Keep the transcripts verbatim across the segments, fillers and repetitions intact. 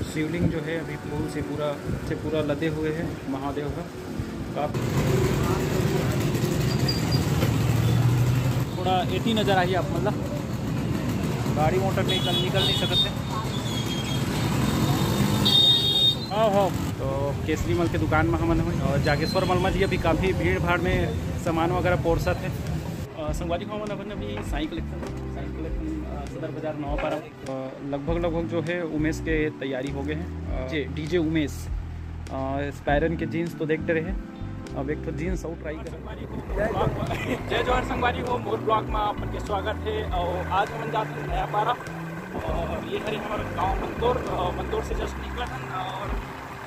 शिवलिंग जो है अभी फूल से पूरा, से पूरा लदे हुए हैं महादेव का। आप थोड़ा एती नजर आही आप मन ला, गाड़ी मोटर निकल, निकल नहीं सकते। हाँ, हाँ। तो केसरी मल के दुकान में हमन हवन और जागेश्वर मल में जी अभी काफ़ी भीड़ भाड़ में सामान वगैरह पोरसत है। अ, संगवारी हो, हमन अपन अभी साई कलेक्शन, साई कलेक्शन, अ, सदर बाजार नवापारा। अ, लगभग, लगभग जो है उमेश के तैयारी हो गए हैं। अ, जे, डीजे उमेश, अ, स्पायरन के जींस तो देखते रहे, अब एक ठो जींस और ट्राई कर। जय जोहार संगवारी हो, मोर ब्लॉग में अपन के स्वागत है। और आज हमन जात हन नवापारा और ये हरे हमारे गांव मंदोर, अ, मंदोर से जस्ट निकलत हन और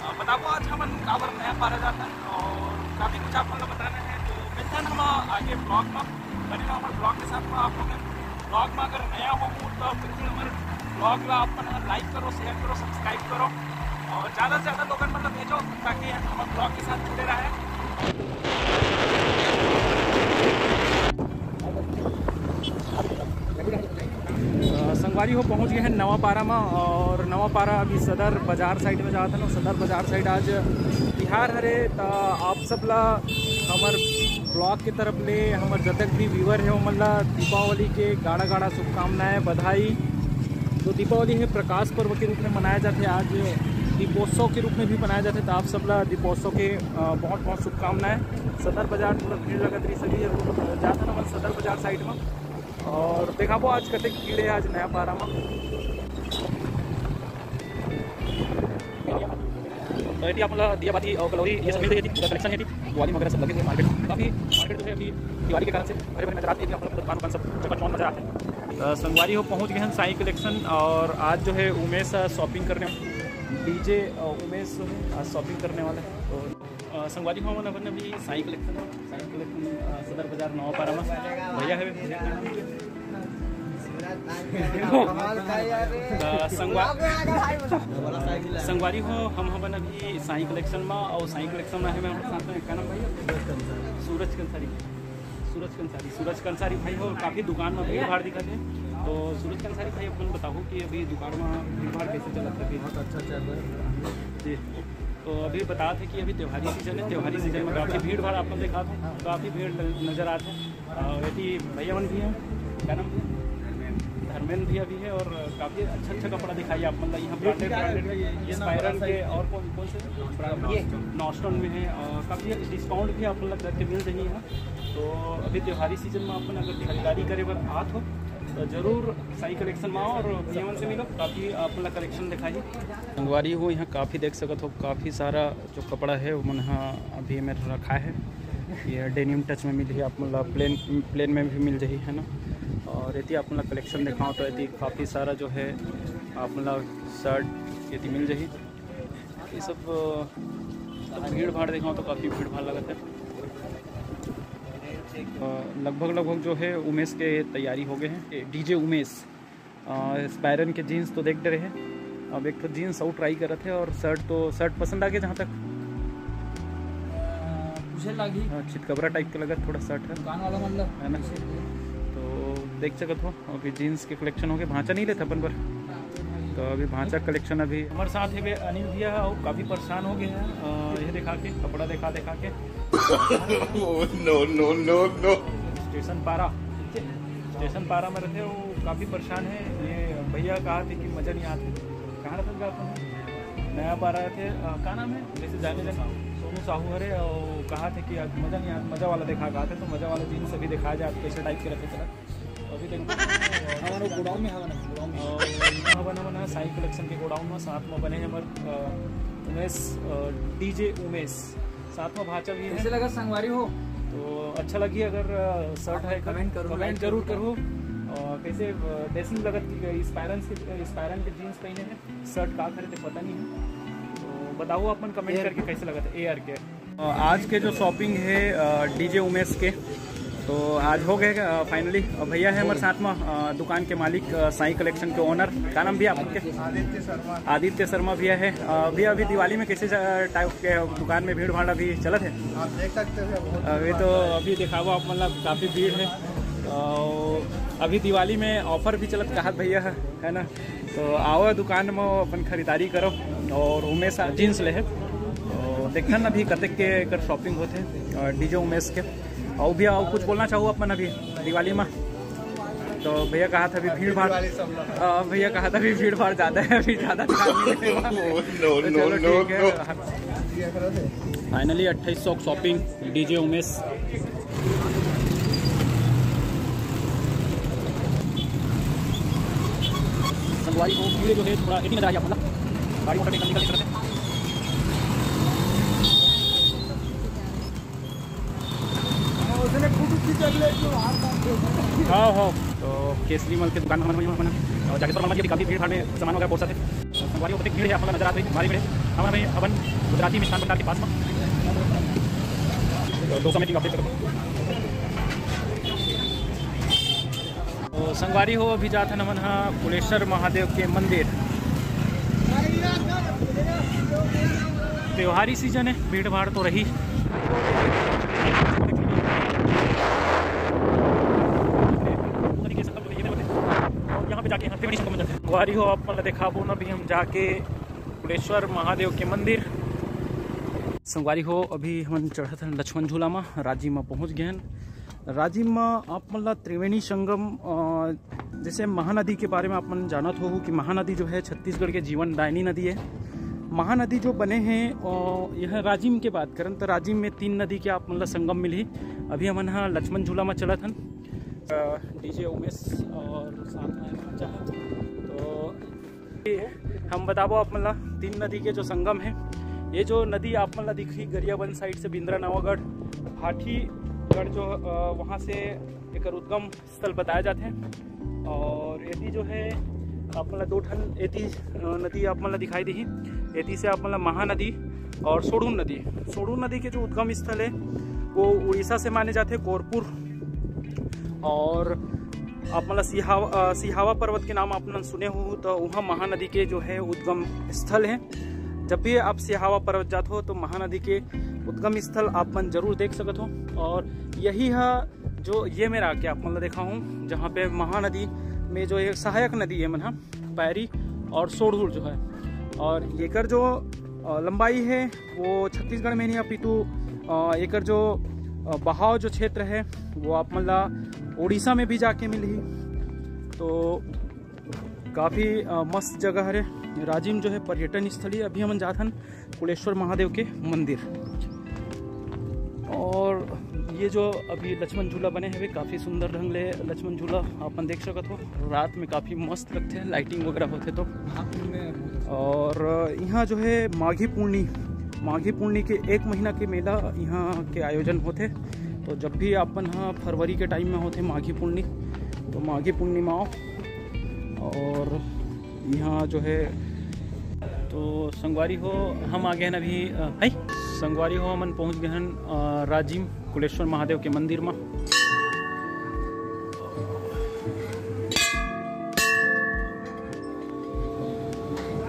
अ, बताबो आज हमन काबर नवापारा जाथन और काफी कुछ आप मन ला बताना है, तो मिलथन हम आगे ब्लॉग में। बने रहो हमारे ब्लॉग के साथ में। आप लोग ब्लॉग में अगर नया हो तो बिल्कुल हमारे ब्लॉग ला आप मन लाइक करो, शेयर करो, सब्सक्राइब करो और ज़्यादा से ज़्यादा लोगन मन ला भेजो ताकि हमारे ब्लॉग के साथ जुड़े रहे। अ, संगवारी हो, पहुंच गए हैं नवापारा में और नवापारा अभी सदर बाजार साइड में जात हन। सदर बाजार साइड आज तिहार हरे, त आप सब ला हमर ब्लॉग के तरफ ले हमर जतक भी व्यूअर है ओमन ला दीपावली के गाड़ा गाड़ा शुभकामनाएं, बधाई। जो दीपावली है प्रकाश पर्व के रूप में मनाया जाते, आज दीपोत्सव के रूप में भी मनाया जाते, तो आप सब ला दीपोत्सव के अ, बहुत बहुत शुभकामनाएं। सदर बाजार थोड़ा भीड़ लगत रही सभी, जात हन हमन सदर बाजार साइड में। और देखाबो आज कतेक भीड़ है आज नवापारा में। तो एती आप मन ला दिया बाती और कलौरी ये सब मिलते हैं, एती कलेक्शन है, एती दिवाली वगैरह सब लगे हुए मार्केट, काफ़ी मार्केट जो है अभी दिवाली के कारण से भरे भरे नजर आते हैं। आप लोग दुकान, दुकान सब चकाचौंध नजर आते हैं। अ, संगवारी हो, पहुंच गए हैं साई कलेक्शन और आज जो है उमेश शॉपिंग करने, डीजे उमेश जो है आज शॉपिंग करने वाला है। तो अ, संगवारी हो, हमन अपन अभी साई कलेक्शन, साई कलेक्शन, अ, सदर बाजार नवापारा में भैया है, भैया का नाम है? अ, संगवा-, संगवारी हो, हम अपन अभी साई कलेक्शन में और साई कलेक्शन में है, मैं हमारे साथ में, क्या नाम भैया? सूरज कंसारी। सूरज कंसारी, सूरज कंसारी भाई हो, काफ़ी दुकान में भीड़ भाड़ दिखत है, तो सूरज कंसारी भाई अपन बताओ कि अभी दुकान में भीड़ भाड़ कैसे चलत है अभी? बहुत अच्छा चल रहा है। जी, तो अभी बता थे कि अभी त्योहारी सीजन है, त्योहारी सीजन में काफ़ी भीड़ भाड़ आप लोग देखा था, काफ़ी भीड़ नजर आते हैं। और एती भैया मन भी हैं, क्या नाम है? धर्मेंद्र भैया भी है और काफ़ी अच्छा अच्छा कपड़ा दिखाई आप, मतलब यहाँ ब्रांडेड, ब्रांडेड स्पायरन के और कौन कौन से ब्रांड नॉस्टन में है और काफ़ी डिस्काउंट भी आप लोग करके मिल रही है। तो अभी त्योहारी सीजन में अपन अगर खरीदारी करे बर आत हो तो जरूर साई कलेक्शन में आओ और भैया मन से मिलो, काफ़ी आप लोग कलेक्शन दिखाई। संगवारी हो, यहाँ काफ़ी देख सकत हो, काफ़ी सारा जो कपड़ा है वो मन हा अभी में रखा है। ये डेनिम टच में मिल रही है आप मन ला, प्लेन, प्लेन में भी मिल रही है ना। और यदि आप मन ला कलेक्शन दिखाओ तो यदि काफ़ी सारा जो है आप मन ला शर्ट यदि मिल जाही। ये सब, अ, तो भीड़ भाड़ दिखाओ तो काफ़ी भीड़ भाड़ लगत है। अ, लगभग, लगभग जो है उमेश के तैयारी हो गए हैं, डीजे उमेश। अ, स्पायरन के जीन्स तो देख डरे हैं, अब एक ठो जीन्स और ट्राई करत है और शर्ट तो, शर्ट पसंद आ गया जहाँ तक। पूछे लागी। हाँ, चितकबरा टाइप के लगत थोड़ा शर्ट है। दुकान वाला मतलब है ना? तो देख सकत हो, अभी जीन्स के कलेक्शन हो गए, भांचा नहीं लेता अपन पर, तो अभी भांचा कलेक्शन अभी। हमारे साथ है अनिल भैया, वो काफ़ी परेशान हो गए हैं, अ, ये दिखा के, कपड़ा दिखा दिखा के। No, no, no, no। Station पारा, ठीक है, स्टेशन पारा में रहते, वो काफ़ी परेशान है। ये भैया कहा थे कि मज़ा नहीं आते, कहाँ रहते आप? नवापारा थे, अ, का नाम है? जैसे जाने जाने सोनू साहू हरे, और कहा थे कि आज मज़ा नहीं आया, मज़ा वाला देखा, कहा थे तो मज़ा वाला जीन्स अभी दिखाया जाए, आप कैसे टाइप के रखे चला। तो अभी देखो, हमारे गोडाउन में हवा ना, गोडाउन में। और यहाँ बना बना साई कलेक्शन के गोडाउन में, साथ में बने हैं हमारे, अ, उमेश, अ, डीजे उमेश, साथ में भांचा भी है। कैसे लगा संगवारी हो? तो अच्छा लगी अगर, अ, शर्ट आप है, कमेंट करो, कमेंट लाइक जरूर करो। करो। और कैसे, अ, ड्रेसिंग लगत की गई, स्पायरन के, स्पायरन के जीन्स पहने हैं, शर्ट का खरे थे पता नहीं है, तो बताओ अपन कमेंट एआर करके कैसे लगा था एआर के। अ, आज के जो शॉपिंग है, अ, डीजे उमेश के, तो आज हो गए, अ, फाइनली। और भैया है हमारे साथ में, अ, दुकान के मालिक, अ, साई कलेक्शन के ओनर। क्या नाम भैया आपके? आदित्य शर्मा। आदित्य शर्मा भैया है। अ, भैया अभी दिवाली में कैसे जा-, टाइप के दुकान में भीड़ भाड़ अभी चलत है? आप देख सकते हो, बहुत अभी भीड़ तो भाड़ है। अभी दिखावा आप, मतलब काफ़ी भीड़ है। और अभी दिवाली में offer भी चलत कहत भैया ह, है ना? तो आओ दुकान में अपन खरीदारी करो। और उमेश ह जींस ले हे, तो देखन अभी कतेक के एकर shopping होथे, अ, DJ उमेश के। और भैया, और कुछ बोलना चाहो अपन अभी दिवाली में? तो भैया कहत हे अभी भीड़ भाड़, अ, भैया कहत हे अभी भीड़ भाड़ ज़्यादा है, अभी ज़्यादा दुकान नहीं है। तो चलो ठीक है। Finally अट्ठाईस सौ shopping, DJ उमेश। संगवारी हो, भीड़ जो है थोड़ा इतनी नजर आई आप, मतलब गाड़ी मोटर निकल निकल निकल। हाँ, हाँ। तो केसरी मल के दुकान में हमन, हमन, और जागेश्वर मल में भी काफ़ी भीड़ भाड़ में सामान वगैरह पहुँचाथे। तो संगवारी हो, बहुत भीड़ है, आप लोग नजर आते हैं, भारी भीड़ है। हम हमें अपन गुजराती मिष्ठान भंडार के पास में। तो दो सौ में update करो। तो संगवारी हो, अभी जात हन हमन हा कुलेश्वर महादेव के मंदिर। त्योहारी season है, भीड़ भाड़ तो रही। और यहाँ पे जाके यहाँ त्रिवेणी संगम जाते हैं। संगवारी हो, आप मन ला देखाबो ना, अभी हम जाके कुलेश्वर महादेव के मंदिर। संगवारी हो, अभी हमन चढ़त हन लक्ष्मण झूला मा, राजिम मा पहुँच गए हन। राजिम मा आप मन ला त्रिवेणी संगम, अ, जैसे महानदी के बारे में आप मन जानत होहू कि महानदी जो है छत्तीसगढ़ के जीवनदायिनी नदी है। महानदी जो बने हैं, अ, यह राजिम के बात करन तो राजिम में तीन नदी के आप मन ला संगम मिलही। अभी हमन हा लक्ष्मण झूला मा चलत हन। अ, DJ उमेश और साथ में चाहत तो हम बताबो आप मन ला तीन नदी के जो संगम है। ये जो नदी आप मन ला दिखही गरियाबंद side से बिंद्रा नवागढ़, भाटीगढ़ जो, अ, वहाँ से एकर उद्गम स्थल बताया जाथे। और एती जो है आप मन ला दो ठन एती, अ, नदी आप मन ला दिखाई देही। एती से आप मन ला महानदी और सोढ़ून नदी, सोढ़ून नदी के जो उद्गम स्थल है वो उड़ीसा से माने जाथे, कोरपुर। और आप मन ला सिहावा, अ, सिहावा पर्वत के नाम आप मन सुने हो, तो वहाँ महानदी के जो है उद्गम स्थल है। जब भी आप सिहावा पर्वत जात हो, तो महानदी के उद्गम स्थल आप मन जरूर देख सकत हो। और यही है जो ये मेरा आगे आप मन ला देखा हूँ, जहाँ पे महानदी में जो एक सहायक नदी है मन हा, पैरी और सोढ़ूर जो है, और एकर जो, अ, लंबाई है वो छत्तीसगढ़ में नहीं, अपितु, अ, एकर जो, अ, बहाव जो क्षेत्र है वो आप मन ला उड़ीसा में भी जाके मिलही। तो काफ़ी, अ, मस्त जगह हरे। राजिम जो है पर्यटन स्थली। अभी हमन जात हन कुलेश्वर महादेव के मंदिर। और ये जो अभी लक्ष्मण झूला बने हवे, काफ़ी सुंदर ढंग ले लक्ष्मण झूला अपन देख सकत हो। रात में काफ़ी मस्त लगथे, lighting वगैरह होथे तो। और यहाँ जो है माघी पुन्नी, माघी पुन्नी के एक महीना के मेला यहाँ के आयोजन होथे। तो जब भी अपन हा फरवरी के time में होथे माघी पुन्नी, तो माघी पुन्नी में आओ। और यहाँ जो है, तो संगवारी हो, हम आ गए हन अभी, अ, हाय। संगवारी हो, हमन पहुँच गए हन, अ, राजिम कुलेश्वर महादेव के मंदिर में।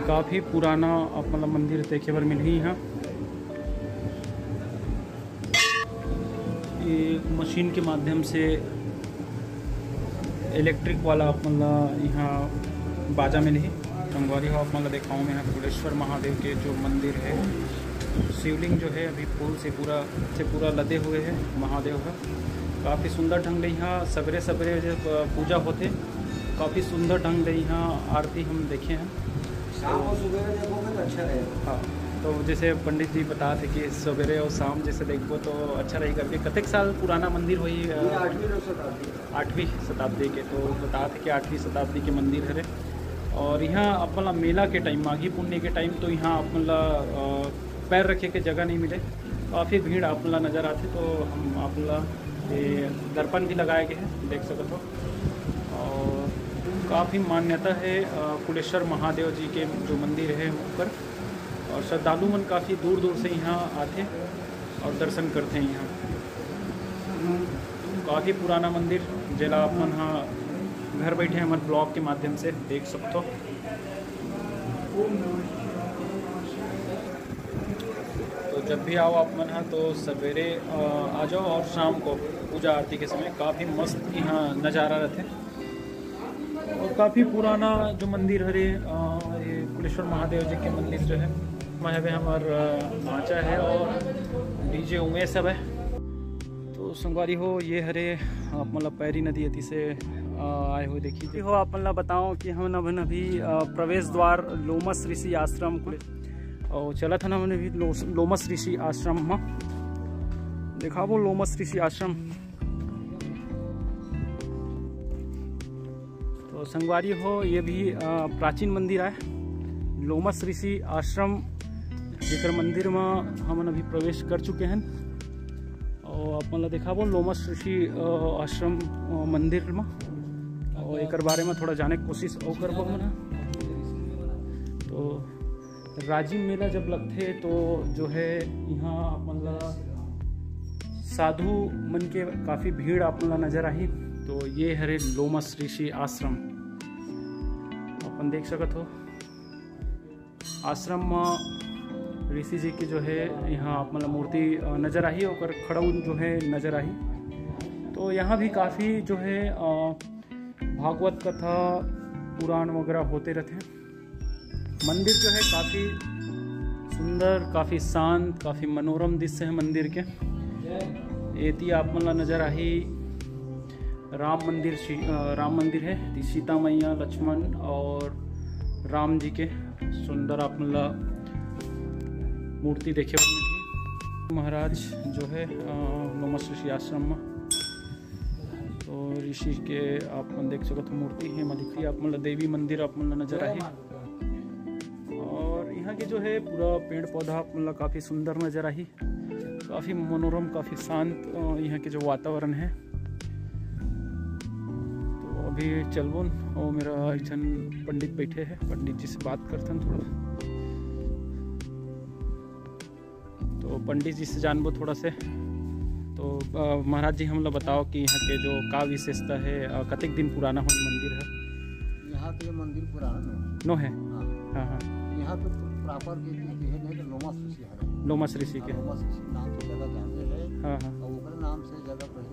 काफ़ी पुराना आप मन ला मंदिर देखे बर मिलही यहाँ। ये मशीन के माध्यम से electric वाला आप मन ला यहाँ बाजा मिलही। संगवारी हो, आप मन ला देखाऊँ मैं यहाँ कुलेश्वर महादेव के जो मंदिर है, शिवलिंग जो है अभी फूल से पूरा, से पूरा लदे हुए है महादेव का। काफ़ी सुंदर ढंग ले यहाँ सबेरे सबेरे जो, अ, पूजा होथे, काफ़ी सुंदर ढंग ले यहाँ आरती हम देखे हैं। शाम और सुबह देखोगे तो अच्छा रहेगा। हाँ, तो जैसे पंडित जी बता थे कि सवेरे और शाम जैसे देखबो तो अच्छा रही करके। कतेक साल पुराना मंदिर होही, अ, ये आठवीं शताब्दी। आठवीं शताब्दी के, तो बता थे कि आठवीं शताब्दी के मंदिर हरे। और यहाँ अपन ला मेला के time, माघी पुन्नी के time, तो यहाँ अपन ला, अ, पैर रखे के जगह नहीं मिले, काफ़ी भीड़ आप मन ला नजर आथे। तो हम आप मन ला ये दर्पण भी लगाए गए हैं, देख सकत हो। और काफ़ी मान्यता है, अ, कुलेश्वर महादेव जी के जो मंदिर है ऊपर, और श्रद्धालु मन काफ़ी दूर दूर से यहाँ आथे और दर्शन करथे यहाँ। काफ़ी पुराना मंदिर, जेला आप मन हा घर बैठे हमर vlog के माध्यम से देख सकथो। तो जब भी आओ आप मन ह तो सवेरे, अ, आ जाओ और शाम को पूजा आरती के समय काफ़ी मस्त यहाँ नज़ारा रहते। और काफ़ी पुराना जो मंदिर हरे, अ, ये कुलेश्वर महादेव जी के मंदिर जो है, मैं हवे हमर, अ, भांचा है और डीजे उमेश हवे। तो संगवारी हो, ये हरे आप मन ला पैरी नदी एती से, अ, आए हुए देखी हो। आप मन ला बताओ कि हमन अभी, अ, प्रवेश द्वार लोमस ऋषि आश्रम को, और चलत हन हमन अभी लो-, लोमस ऋषि आश्रम में। देखाबो लोमस ऋषि आश्रम। तो संगवारी हो, ये भी, अ, प्राचीन मंदिर आय, लोमस ऋषि आश्रम, जेकर मंदिर म हमन अभी प्रवेश कर चुके हन। और आप मन ला देखाबो लोमस ऋषि, अ, आश्रम, अ, मंदिर म, और एकर बारे में थोड़ा जाने के कोशिश अउ करबो हमन ह। तो राजिम मेला जब लगथे तो जो है यहाँ आप मन ला साधु मन के काफ़ी भीड़ आप मन ला नजर आही। तो ये हरे लोमस ऋषि आश्रम, अपन देख सकत हो आश्रम में ऋषि जी की जो है यहाँ आप मन ला मूर्ति, अ, नजर आही, ओकर खड़ाऊ जो है नजर आही। तो यहाँ भी काफ़ी जो है, अ, भागवत कथा, पुराण वगैरह होते रहते हैं। मंदिर जो है काफ़ी सुंदर, काफ़ी शांत, काफ़ी मनोरम दृश्य है मंदिर के। एती आप मन ला नजर आही राम मंदिर, सी-, अ, राम मंदिर है। एती सीता मैया, लक्ष्मण और राम जी के सुंदर आप मन ला मूर्ति देखे बर मिलही। महाराज जो है, अ, लोमस ऋषि आश्रम में, तो ऋषि के आप मन देख सकत हो मूर्ति है, मलिकी आप मन ला देवी मंदिर आप मन ला नजर आही। और यहाँ के जो है पूरा पेड़ पौधा आप मन ला काफ़ी सुंदर नजर आही, काफ़ी मनोरम, काफ़ी शांत, अ, यहाँ के जो वातावरण है। तो अभी चलबोन, वो मेरा एक झन पंडित बैठे हैं, पंडित जी से बात करथन थोड़ा। तो पंडित जी से जानबो थोड़ा से। तो, अ, महाराज जी, हमला बताओ कि यहाँ के जो का विशेषता है, अ, कतेक दिन पुराना हो मंदिर है? यहाँ के मंदिर पुराना नो है। नो है? हाँ। हाँ, हाँ। यहाँ पे प्रॉपर के, के, के है नहीं तो लोमस ऋषि है। लोमस ऋषि के। हाँ, लोमस ऋषि नाम से जगह जाने है। हाँ, हाँ। और ओकर नाम से जगह पर ही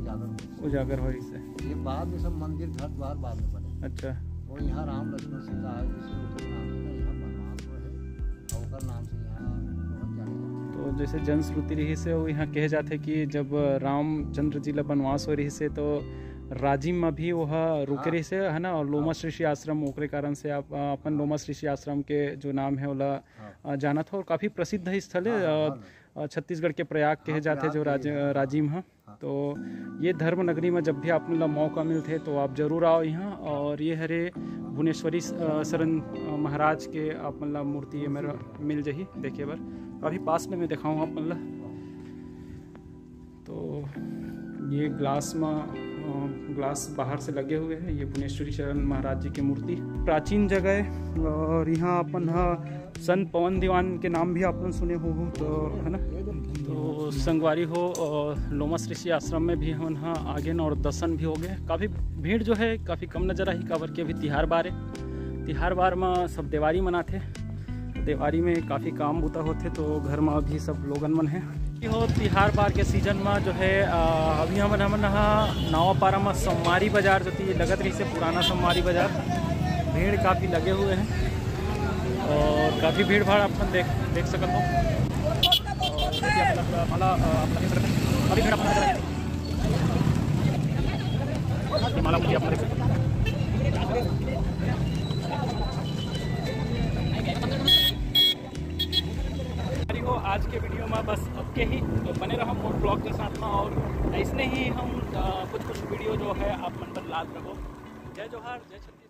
उजागर हो। उजागर हो इसे। ये बाद में सब मंदिर घर द्वार बाद में बने। अच्छा। वो यहाँ राम लक्ष्मण सीता आए, जैसे ओकर नाम से ना यहाँ बनवास हुए है। और ओकर नाम से यहाँ बहुत जाने जाते हैं। तो जैसे जनश्रुति रहिस हे, वो यहाँ कहे जाथे कि जब रामचंद्र जी ला बनवास हो रहिस हे, तो राजिम में भी वो ह रुके हाँ। रहिस हे, है ना? और लोमस हाँ। ऋषि आश्रम, ओकरे कारण से आप, अ, अपन हाँ। लोमस ऋषि आश्रम के जो नाम है, ओला, हाँ। अ, जानत हो। और काफ़ी प्रसिद्ध स्थल है, हाँ, अ, हाँ, हाँ। अ, छत्तीसगढ़ के प्रयाग कहे हाँ, जाथे, प्रयाग जो के राज-, लिए, हाँ। राजिम ह। हाँ। तो ये धर्म नगरी में जब भी आप मन ला मौका मिलथे तो आप जरूर आओ यहाँ। और ये हरे भुवनेश्वरी, अ, शरण, अ, महाराज के आप मन ला मूर्ति ये मेरा मिल जही देखे बर। अभी पास में मैं दिखाऊँ आप मन ला। तो ये ग्लास में, अ, ग्लास बाहर से लगे हुए हैं। ये भुवनेश्वरी शरण महाराज जी की मूर्ति, प्राचीन जगह है। और यहाँ अपन ह संत पवन दीवान के नाम भी आप मन सुने हो, तो है ना? तो संगवारी हो, अ, लोमस ऋषि आश्रम में भी हमन ह आगेन और दर्शन भी हो गए। काफ़ी भीड़ जो है काफ़ी कम नजर आही, काबर कि अभी तिहार बार है। तिहार बार में सब देवारी मनाथे, देवारी में काफ़ी काम बूता होथे, तो घर में अभी सब लोगन मन है। ये हो तिहार बार के सीजन में जो है, अ, अभी हमन, हमन ह नवापारा में सोमवारी बाजार जो ती लगत रहिस हे, पुराना सोमवारी बाजार, भीड़ काफ़ी लगे हुए हैं। और काफ़ी भीड़ भाड़ आप मन देख, देख सकत हो। और जैसे आप मन ला, अ, आप मन देख सकत हो, काफ़ी भीड़ आप मन नजर आही। ये माला मुझे आप मन देख सकत हो। अरे हो, आज के वीडियो में बस अतके ही। तो बने रहो मोर ब्लॉग के साथ में, और ऐसने ही हम, अ, कुछ कुछ वीडियो जो है आप मन बर लात रहो। जय जोहार, जय छत्तीसगढ़।